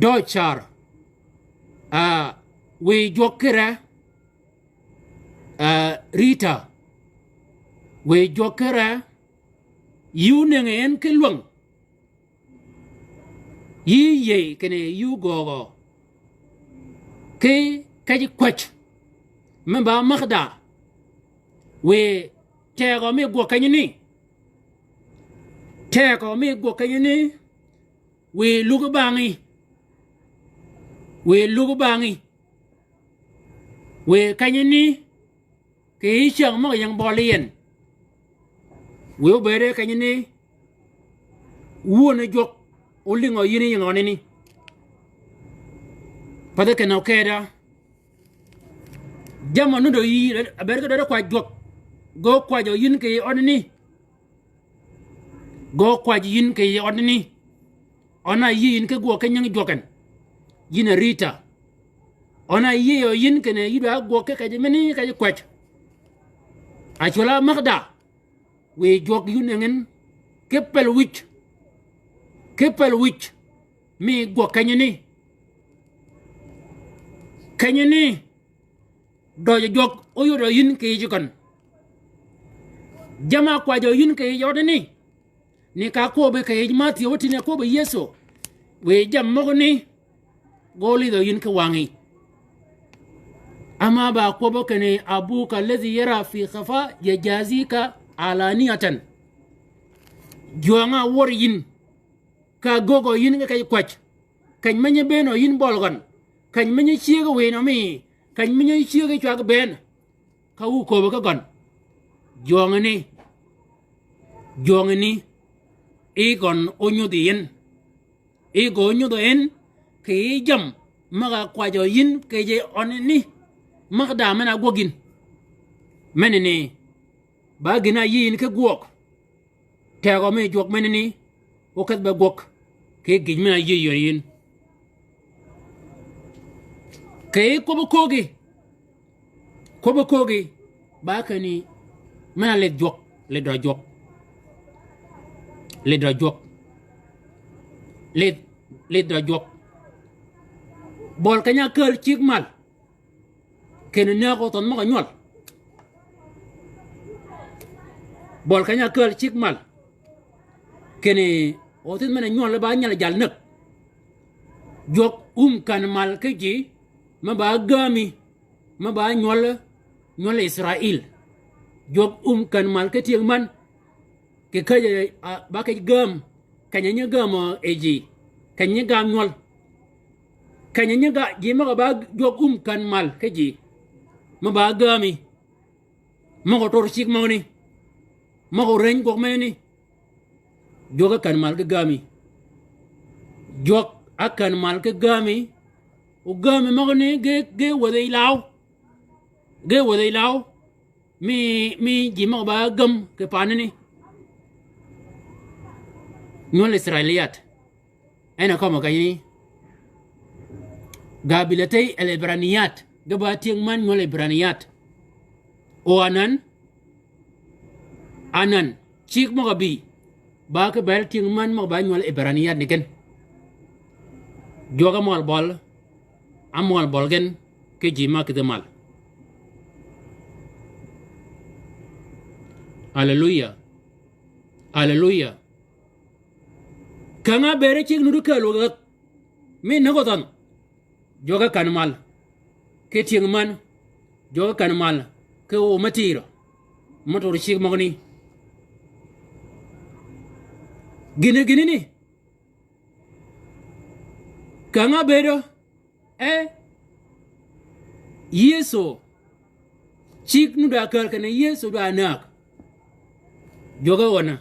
Dø car. A, wiy jwøk ki re. A, Rita. Wiy jwøk ki re. Yï ónëngi en ki lwäng. Yï yïëy kinni yï ógöögø ki kej kwäj me ba mägda. Wiy tegø mi gwøg kenyi ni. Tegø mi gwøg kenyi ni. Wiy lug bangí. Wiy lug bangí. Wiy kenyi ni. Kì yij cyäng møg-a ying bøli yi en. Wiy óbëëde kenyi ni, wuön-a jwøk, ólïngø yïn yi ngøni ni. Pathi kinni okeda. Jamm-a nudd-a yï, a bëëd ki dwaddi kwajj jwøk. Gø kwajjø yïn kì yij ødni. Gø kwajj yïn kì yij ødni. Øn-a áyïëy yïn ki gwøg ki nyingi jwøk en. Yïn a Rita. Øn-a áyïëy yïn kinni yï dwa gwøg ki kej meni kej kwäj. Acwøl-a mägda. Wiy jwøk yï ónëngi en. Ki pel wïj. Ki pel wïj. Mi gwøg kenyi ni. Kenyi ni. Døjø jwøk óyodø yïn kì yij køn. Jamm-a kwajjø yïn kì yij ødni. Ni ka kwøbbi kì yij Mathio tïni kwøbbi Yëso. Wiy jammì møgani. Gø ólidhø yïn ki wangí. Ama ba kwøbbø kinni abuka alladhi yara fi khafa yajazika alaniyatan. Jwøng-a áwør yïn. Ka ágöggø yïn ki kej kwäj. Keny me nyi bëënø yïn bøl gøn. Keny me nyi cyëggi wïnø mi. Keny me nyi cyëggi cwag bëën. Ka ókööbø ki gøn. Jwøngani. Jwøngani. I gøn ónyudhi yi en. I gø ónyudhi yi en. Kì yij jammì møg-a kwajjø yïn kì yij ønni. Mägda men-a ágwøg yïn. Menani. Ba gïn-a áyïëy yïn ki gwøg. Tegø mi jwøk menani, ókedh be gwøg, kì gïj men-a áyïëy yïn. Kì kwøbbi köögi, kwøbbi köögi, ba kinni, men-a lidh jwøk, lidh dø jwøk. Lidh dø jwøk. Lidh, lidh dø jwøk. Bøl keny-a ákääl cigg mal. Kinni nëgg othønh møg-a nywøl. Bøl keny-a ákääl cigg mal. Kinni othidh men-a nywøl ba nyal jal näg. Jwøk um kän mal ki ji, me ba gäämi, me ba nywøl, nywøl Israil. Jwøk um kän mal ki tyëng män. Kì käjj, a, ba käjj gääm, keny-a nyi gääm, a, e ji, keny-a nyi gääm nywøl. Keny-a nyi ga, ji møg-a ba jwøk um kän mal ki ji. Me ba gäämi. Møg-a tør cigg møgani. Møg-a rëny gwøg menani. Jwøk ákän mal ki gäämi. Jwøk ákän mal ki gäämi. O gäämi møgani ge, ge wädhi yi law. Ge wädhi yi law. Mi, mi ji møg-a ba gäm kì paani ni. Nywøl Israiliyat. En a kømmi kenyi ni. Gabilatey el-Ibraniyat, ge ba tyëng männ nywøl Ibraniyat. O anan, anan, cigg møg-a bï, ba ki bër tyëng männ møg-a ba nywøl Ibraniyat ni gen. Jwøk-a møl bøl, a møl bøl gen, ki ji ma kïdhi mal. Aleluya. Aleluya. Känga bëëde cigg nuti kääl wäg ghäth. Mi näg odhanh. Jwøk-a kän mal. Ki tyëng männ. Jwøk-a kän mal. Ki o me tïr. Me tör cigg møgani. Gïn-a gïn-a ni. Känga bëëdø. E, Yëso, cigg nu da kääl kinni Yëso da näg. Jwøk-a wøn-a,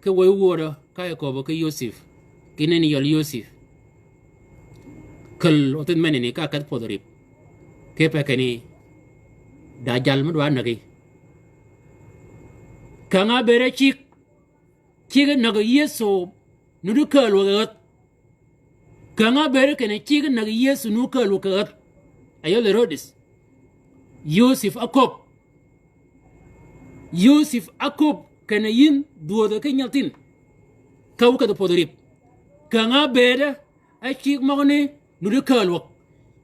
ki wëy wödø, ka yi köbbø ki Yosif, kinni ni yøl Yosif. Käl othidh menani ka kedh pödhi rïp. Kipe kinni, da jal me dwa nägi. Känga bëëde cigg, cigg näg Yëso nuti kääl wäg ghäth. Känga bëëde kinni cigg näg Yëso nuti kääl wäg ghäth. A yøl Herodis. Yosif áköbb. Yosif áköbb kinni yïn dhwödhø ki nyaltïn. Ka wu kedhi pödhi rïp. Känga bëëde, e cigg møgani nuti kääl wäg.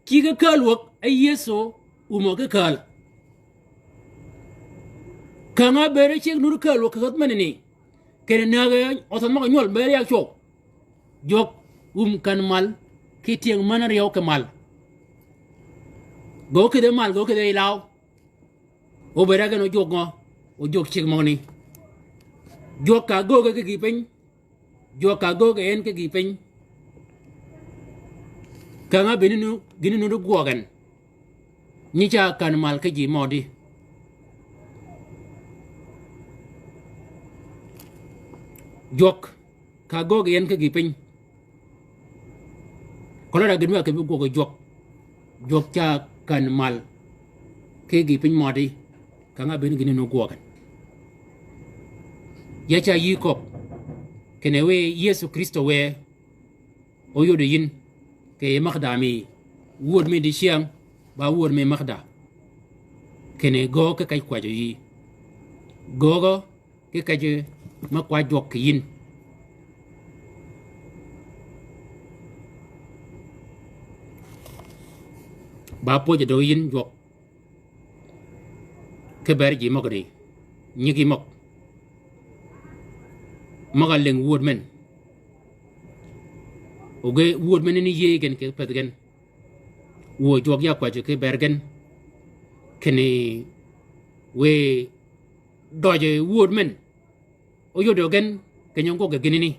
Cigg kääl wäg, e Yëso, umø ki kääl. Känga bëëde cigg nuti kääl wäg ki ghäth menani. Kinni näg odhanh møg-a nywøl bëëde ya cwøw. Jwøk, um kän mal, ki tyëng männ áryew ki mal. Gø kïdhe mal, gø kïdhe yi law. O bëëd-a gen o jwøk ngø, o jwøk cigg møgani. Jwøk ka gööge ki gïï piny. Jwøk ka gööge en ki gïï piny. Känga bï ni nu, gïn-a nuti gwøg en. Nyi ca kän mal ki ji mødi. Jwøk ka gööge en ki gïï piny. Kolø da gïn wa ki bi gwøg jwøk. Jwøk ca kän mal ki gïï piny mødi. Känga bï ni gïn-a nu gwøg en. Ya ca yï köbb. Kinni wë Yëso Krïstø wë. Óyodø yïn, kì yi mägda mi, wööd mi dicyäng, ba wööd mi mägda. Kinni göög ki kej kwäjjø yï. Göögø ki kej me kwäj jwøk kì yïn. Ba pwöjjø dø yïn jwøk. Ki bër ji møgani, nyigi møg. Møg-a lïng wööd men. O ge wööd men ni yïëy gen ki pädhi gen. Wuö jwøk ya kwäjji ki bër gen. Kinni wë døjji wööd men. Óyodø gen, keny-a gwøg gïnani.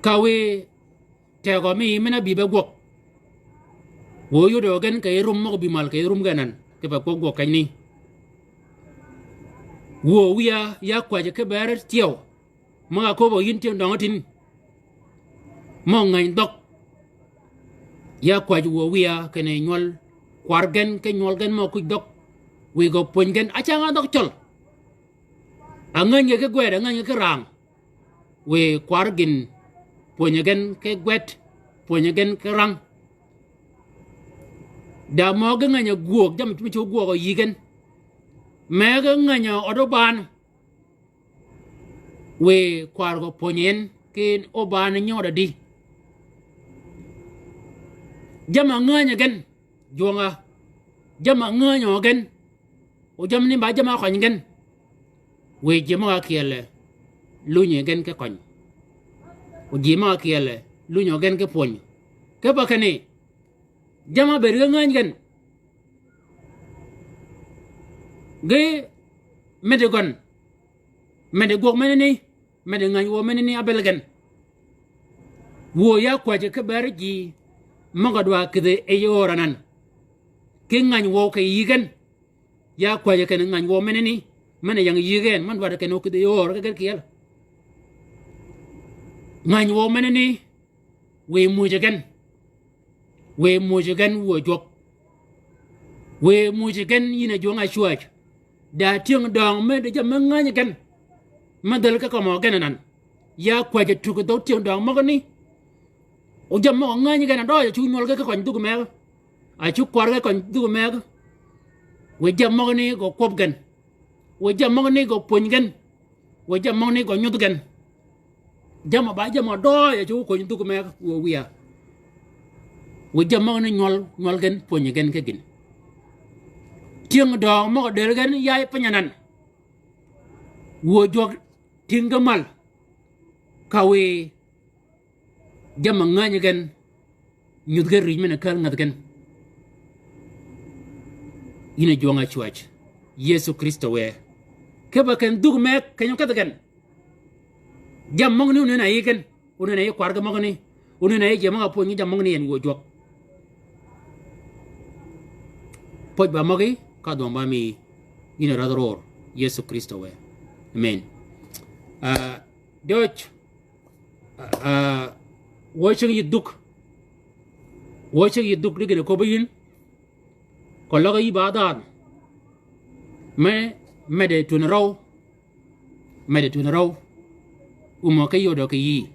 Ka wë tegø mi men-a bï be gwøg. Wuö óyodø gen kì yi rum møg-a bï mal kì yi rum gen anan, kipe kwøb gwøg kenyni. Wuö wiya ya kwäjji ki bër tyeu. Møg-a köbbø yïn tyëng døngø tin. Mø ngäny dhøg. Ya kwäjji wuö wiya kinni nywøl kwar gen ki nywøl gen mø kuj dhøg. Wiy gø pwöny gen a cang-a dhøg cøl. A ngäny gen ki gwed, a ngäny gen ki rang. Wiy kwar gïn pwönyi gen ki gwed, pwönyi gen ki rang. Da mø ge ngäny-a gwöög, jammì mi cwög gwöög-a yï gen. Mëgg-a ngäny-a ød óbaan. Wiy kwar gø pwönyi en ki óbaan nyodadi. Jamm-a ngäny-a gen, jwøng-a. Jamm-a ngäny-a gen. O jammì ni ba jamm-a køny gen. Wiy ji møg-a kyel lunyi gen ki køny. O ji møg-a kyel lunyi gen ki pwöny. Kipe kinni, jamm-a bëëd ge ngäny gen. Ge medi gøn. Medi gwøg menani. Medi ngäny wø menani ábël gen. Wuö ya kwäjji ki bër ji møg-a dwa kïdhi yi yöör anan. Ki ngäny wø kì yï gen. Ya kwäjji kinni ngäny wø menani. Men-a ying yï gen, men dwaddi kinni o kïdhi yi yöör gen kyel. Ngäny wø menani. Wiy muuj gen. Wiy muuj gen wuö jwøk. Wiy muuj gen yïn a jwøng-a cwäj. Da tyëng døng me di jammì ngäny gen. Me dhäl ki kømmi gen anan. Ya kwäjji tuggi dhøg tyëng døng møgani. O jammì møg-a ngänyi gen a døøj a cuggi nywøl gen ki køny dhukki megø. A cuggi kwar gen køny dhukki megø. Wiy jammì møgani gø kwøb gen. Wiy jammì møgani gø pwönyi gen. Wiy jammì møgani gø nyudh gen. Jammì ba jammì møg-a døøj a cuggi köny dhukki megø wiy wiya. Wiy jammì møgani nywøl, nywøl gen, pwönyi gen ki gïn. Tyëng døøg møg-a dël gen ya yi piny anan. Wuö jwøk tïng gen mal. Ka wiy jammì møg-a ngänyi gen, nyudh gen rïj men-a kääl ngadh gen. Yïn a jwøng-a cwäj. Yëso Krïstø wë. Kipe kenyi dhukki megø kenyi okedhi gen. Jammì møgani ónënni a yï gen. Ónënni a yï kwar gen møgani. Ónënni a yï ji møg-a pwönyi jammì møgani en wuö jwøk. Pwøj ba møgí, ka dhwøng ba mi, yïn a rädhi ror, Yëso Krïstø wë. Amen. Ah, døøj, ah, wø ceg yï dhuk. Wø ceg yï dhuk di gïn a köbbi yïn. Keløg yï ba dhanhø. Me, medde twöni røw. Medde twöni røw. Umø ki yodø ki yï.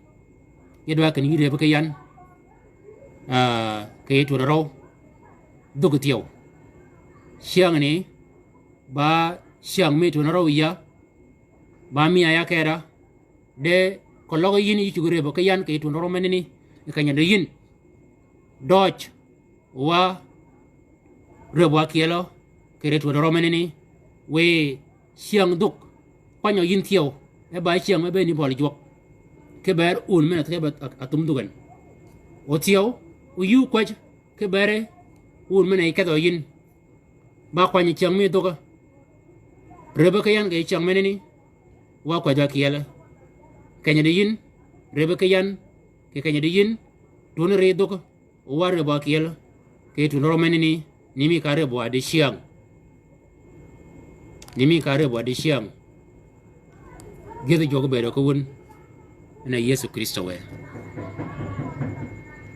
Yi dwa kinni yï rëbbi ki yan. Ah, kì yij twöni røw. Dhukki thyew. Cyängni, ba cyäng mi twöni røw ya. Ba mi a ya keda. De keløg yïn yï cuggi rëbbi ki yan kì yij twöni røw menani. Yi kenyani yïn. Døøj. Wa rëbbi wa kyelø, kì ri twöni røw menani, wiy cyäng dhuk, kwanyø yïn thyew, e ba cyäng me bëëni bøli jwøk. Kiber un men-a thyew a, a, a thum dhuk en. O thyew, o yï kwäj, kiberi un men-a yï kedhø yïn. Ba kwany cyäng mi dhukø. Rëbbi ki yan kì cyäng menani, wa kwäjjø kyelø. Kenyani yïn, rëbbi ki yan, kì kenyani yïn, twöni ri dhukø. Wa rëbbi wa kyelø, kì yij twöni røw menani, ni mi ka rëbbi wa dicyäng. Ni mi ka rëbbi wa dicyäng. Gyëdhi jwøk obedø ki wun, en a Yëso Krïstø wë.